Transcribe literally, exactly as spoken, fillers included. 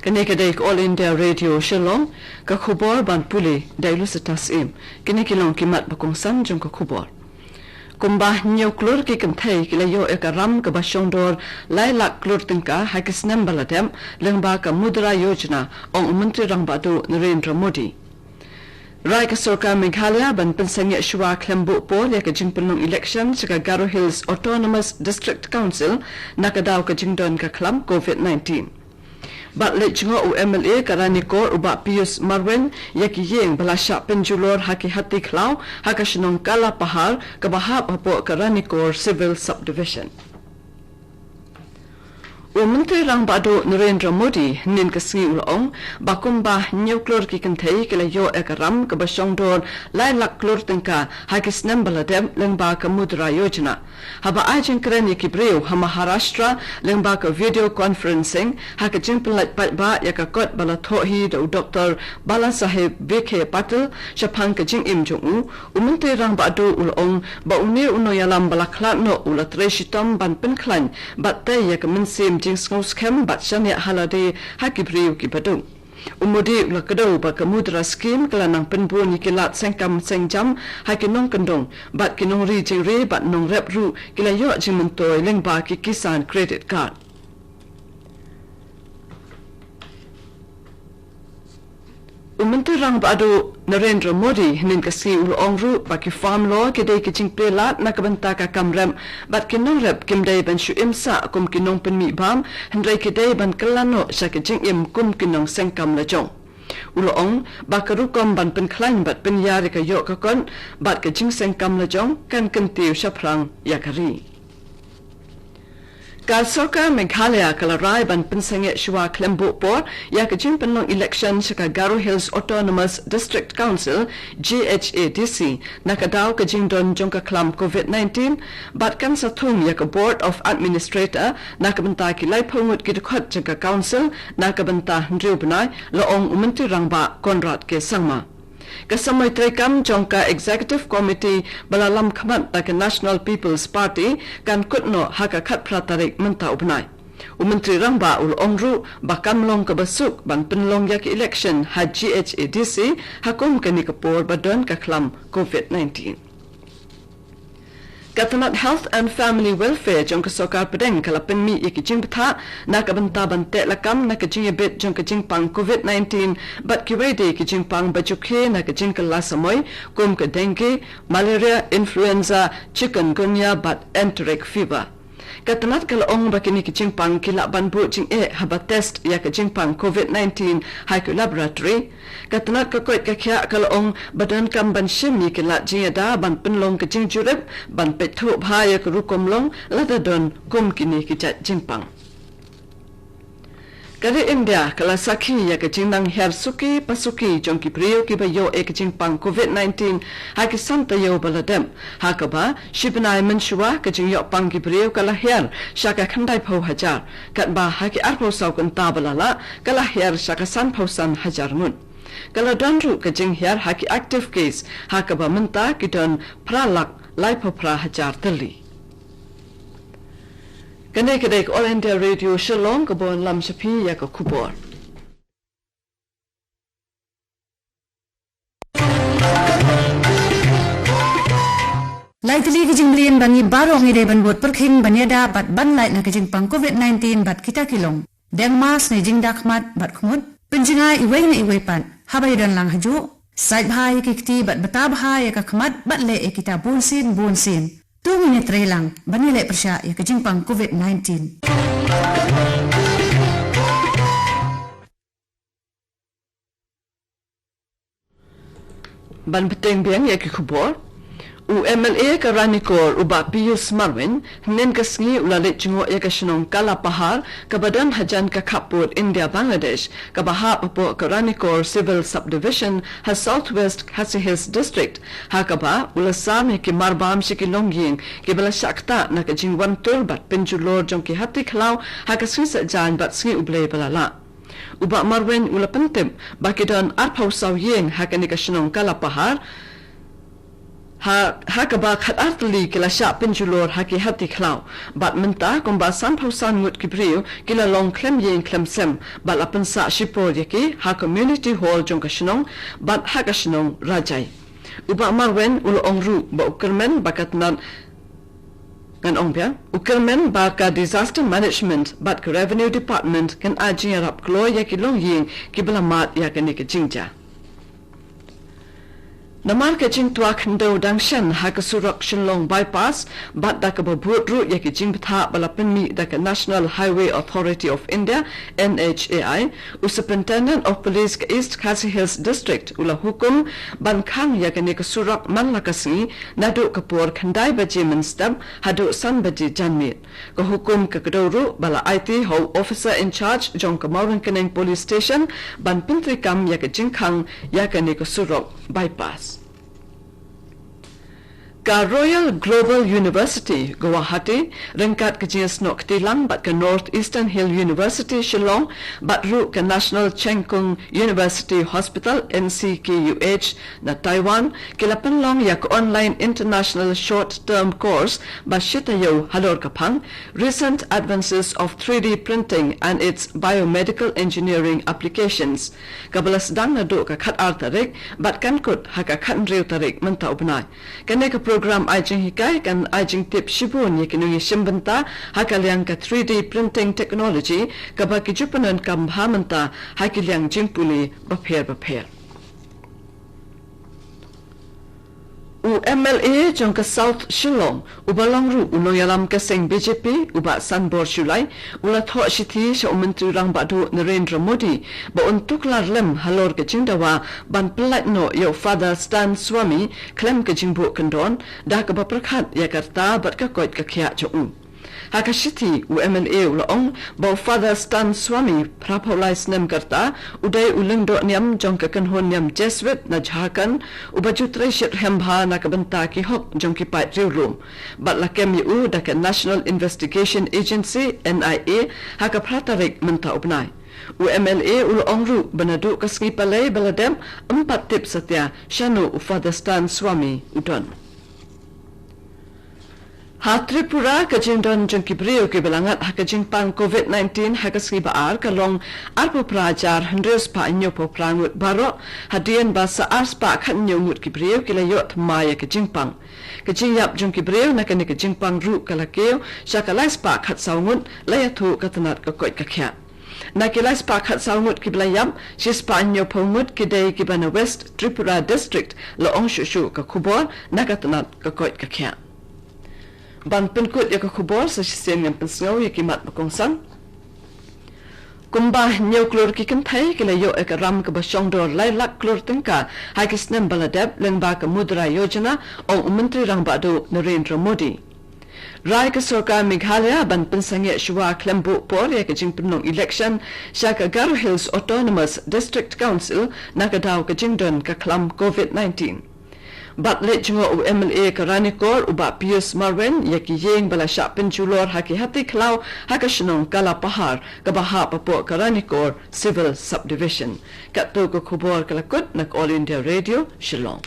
Kane ka dei ka All India Radio Shillong, ka khubor ban pule da i Lucetta Syiem. Kine ki long ki mat ba kongsan jong ka khubor. Kumba hynñiew klur ki kynthei ki la ïoh ïa ka ram kaba shongdor lai lak klur tyngka ha ki snem ba la dep, lyngba ka Mudra Yojana, ong u Myntri Rangbah Duh Narendra Modi. Rai ka sorkar Meghalaya ban pynsangeh shuwa khlem buh por ïa ka jingpynlong election sha ka Garo Hills Autonomous District Council na ka daw ka jingdon ka khlam COVID nineteen. Bad leit jngoh u M L A ka Ranikor u Bah Pius Marwein ïa ki ïing ba la shah pynjulor ha ki hati khlaw ha ka shnong Kalapahar kaba hap hapoh ka Ranikor Civil Subdivision. U Myntri Rangbah Duh Narendra Modi hynnin ka sngi u la ong ba kumba hynñiew klur ki kynthei ki la ïoh ïa ka ram kaba shongdor lai lak klur tyngka ha ki snem ba la dep lyngba ka Mudra Yojana. Haba ai jingkren ïa ki briew ha Maharashtra lyngba ka video conferencing ha ka jingpynlait paidbah ïa ka kot ba la thoh hi da u Doktor Balasaheb Vikhe Patil shaphang ka jingim jong u, u Myntri Rangbah Duh u la ong ba une u nongïalam ba la khlad noh u la trei shitom ban pynkhlaiñ bad tei ïa ka mynsiem jingsngewskhem bad shaniah ha lade ha ki briew kiba duk. U Modi u la kdew ba ka Mudra Scheme ka la nang pynbun ïa ki lad sengkam sengjam ha ki nongkyndong bad ki nongri jingri bad nongrep ruh ki la ïoh jingmyntoi lyngba ki Kisan Credit Card. U Myntri Rangbah Duh Narendra Modi hynnin ka sngi u la ong ruh ba ki farm law ki dei ki jingplie lad na ka bynta ka kam rep bad ki nongrep kim dei ban shu im sah kum ki nongpynmih bam, hynrei ki dei ban kylla noh sha ka jingim kum ki nongsengkam lajong. U la ong ba ka rukom ban pynkhlaiñ bad pynïar ïa ka ïoh ka kot bad ka jingsengkam lajong kan kyntiew shaphrang ïa ka ri. Ka sorkar Meghalaya ka la rai ban pynsangeh shuwa khlem buh por ïa ka jingpynlong election sha ka Garo Hills Autonomous District Council, G H A D C, na ka daw ka jingdon jong ka khlam COVID nineteen, bad kan sa thung ïa ka Board of Administrator na ka bynta ki laiphew ngut ki dkhot jong ka Council na ka bynta hynriew bnai, la ong u Myntri Rangbah Conrad K Sangma. Ka samoi treikam jong ka Executive Committee ba la lam khmat da ka National People's Party kan kut noh ha ka khatphra tarik mynta u bnai. U Myntri Rangbah u la ong ruh ba kam long kaba suk ban pynlong ïa ka election ha G H A D C ha kum kane ka por ba don ka khlam COVID nineteen. Ka tnat Health and Family Welfare jong ka sorkar pdeng ka la pynmih ïa ki jingbthah na ka bynta ban teh lakam na ka jingïabit jong ka jingpang COVID nineteen bad kiwei de ki jingpang ba ju khie na ka jingkylla samoi kum ka dengue, malaria, influenza, chikungunya bad enteric fever. Ka tnat ka la ong ba kine ki jingpang ki lah ban buh jingeh haba test ïa ka jingpang COVID nineteen ha ki laboratory. Ka tnat ka koit ka khiah ka la ong ba donkam ban shim ïa ki lad jingïada ban pynlong ka jingjurip ban peit thuh bha ïa ka rukom long lada don kum kine ki jait jingpang. Ka ri India ka la sakhi ïa ka jingnang hiar suki pa suki jong ki briew kiba ïoh ïa ka jingpang COVID nineteen ha ki san taïew ba la dep. Ha kaba shi bnai mynshuwa ka jingïoh pang ki briew ka la hiar sha ka khyndai phew hajar. Katba ha ki arphew saw kynta ba la lah ka la hiar sha ka san phew san hajar ngut. Ka la don ruh ka jinghiar ha ki active case ha kaba mynta ki don phra lak laiphew phra hajar tylli. Kane ka dei ka All India Radio Shillong kaba wan lam sha phi ïa ka khubor. Lai tylli ki jingmlien ba ngi baroh ngi dei ban bud pyrkhing ban ïada bad ban lait na ka jingpang COVID nineteen bad kita ki long: deng mask ne jingda khmat bad khmut, pynjngai iwei na iwei pat haba ïadon lang hajuh, sait bha ïa ki kti bad bta bha ïa ka khmat bad leh ïa kita bunsien bunsien. To ngin ïatrei lang ban ïaleh pyrshah ïa ka jingpang COVID nineteen. Ban bteng biang ïa ki khubor. U M L A ka Ranikor u Bah Pius Marwein hynnin ka sngi u la leit jngoh ïa ka shnong Kalapahar kaba don hajan ka khappud India Bangladesh kaba hap hapoh ka Ranikor Civil Subdivision ha South West Khasi Hills District, ha kaba u la sam ïa ki marbam sha ki longïing kiba la shah ktah na ka jingwan tur bad pynjulor jong ki hati khlaw ha ka sngi Saitjaiñ bad sngi U Blei ba la lah. U Bah Marwein u la pyntip ba ki don arphew saw ïing ha kane ka shnong Kalapahar Ha, ha kaba khatar tylli ki la shah pynjulor ha ki hati khlaw. Bad mynta kumba sanphew san ngut ki briew ki la long khlem ïing khlem sem, bad la pynsah shipor ïa ki ha community hall jong ka shnong, bad ha ka shnong Rajai. U Bah Marweiñ u la ong ruh ba u kyrmen ba ka tnat, ngan ong biang, u kyrmen ba ka disaster management bad ka revenue department kan ai jingïarap kloi ïa ki longïing kiba la mad ïa kane ka jingjia. Namar ka jingtwa khyndew dang shen ha ka surok Shillong Bypass, bad da kaba bud ruh ïa ki jingbthah ba la pynmih da ka National Highway Authority of India, N H A I, u Superintendent of Police ka East Khasi Hills District u la hukum ban khang ïa kane ka surok man la ka sngi, naduh ka por khyndai baje mynstep haduh san baje janmiet. Ka hukum ka kdew ruh ba la aiti ha u officer in charge jong ka Mawryngkneng Police Station ban pyntreikam ïa ka jingkhang ïa kane ka surok bypass. Ka Royal Global University, Guwahati, ryngkat ka jingïasnoh kti lang bad ka North Eastern Hill University, Shillong, bad ruh ka National Cheng Kung University Hospital, N C K U H, na Taiwan, ki la pynlong ïa ka online international short term course ba shi taïew halor ka phang Recent Advances of three D Printing and its Biomedical Engineering Applications, kaba la sdang naduh ka khatar tarik bad kan kut ha ka khathynriew tarik mynta u bnai. Kane ka program ai jinghikai kan ai jingtip shibun ïa ki nongïashim bynta ha ka liang ka three D printing technology, kaba ki ju pyndonkam bha mynta ha ki liang jingpule bapher bapher. U M L A jong ka South Shillong, uba long ruh u nongïalam ka seng B J P, u Bah Sanbor Shullai, u la thoh shithi sha u Myntri Rangbah Duh Narendra Modi ba un tuklar lem halor ka jingdawa ban pyllait noh ïa u Father Stan Swami khlem ka jingbuh kyndon, da kaba pyrkhat ïa ka rta bad ka koit ka khiah jong u. Ha ka shithi, u M L A u la ong ba u Father Stan Swami, phra phew lai snem ka rta, u dei u lyngdoh niam jong ka kynhun niam Jesuit na Jharkhand, uba ju trei shitrhem bha na ka bynta ki hok jong ki paid riewlum. Bad la kem ïa u da ka National Investigation Agency, N I A, ha ka phra tarik mynta u bnai. U M L A u la ong ruh ba naduh ka sngi Palei ba la dep, ym pat tip satia shano u Father Stan Swami u don. Ha Tripura, ka jingdon jong ki briew kiba la ngat ha ka jingpang covid nineteen ha ka sngi ba ar ka long arphew phra hajar hynriew spah hynñiewphew phra ngut baroh, hadien ba sa ar spah khathynñiew ngut ki briew ki la ïoh thymmai ïa ka jingpang. Ka jingïap jong ki briew na kane ka jingpang ruh ka la kiew sha ka lai spah khatsaw ngut, la ïathuh ka tnat ka koit ka khiah. Na ki lai spah khatsaw ngut kiba la ïap, shi spah hynñiewphew ngut ki dei kiba na West Tripura District, la ong shuh shuh ka khubor na ka tnat ka koit ka khiah. Ban pynkut ïa ka khubor, sa shisien ngan pynsngew ïa ki mat ba kongsan. Kumba hynñiew klur ki kynthei ki la ïoh ïa ka ram kaba shongdor lai lak klur tyngka ha ki snem ba la dep lyngba ka Mudra Yojana, ong u Myntri Rangbah Duh Narendra Modi. Rai ka sorkar Meghalaya ban pynsangeh shuwa khlem buh por ïa ka jingpynlong election sha ka Garo Hills Autonomous District Council na ka daw ka jingdon ka khlam covid nineteen. Bad leit jngoh u M L A ka Ranikor, u Bah Pius Marweiñ, ïa ki ïing ba la shah pynjulor ha ki hati khlaw ha ka shnong Kalapahar kaba hap hapoh ka Ranikor Civil Subdivision. Katto ka khubor ka la kut na ka All India Radio Shillong.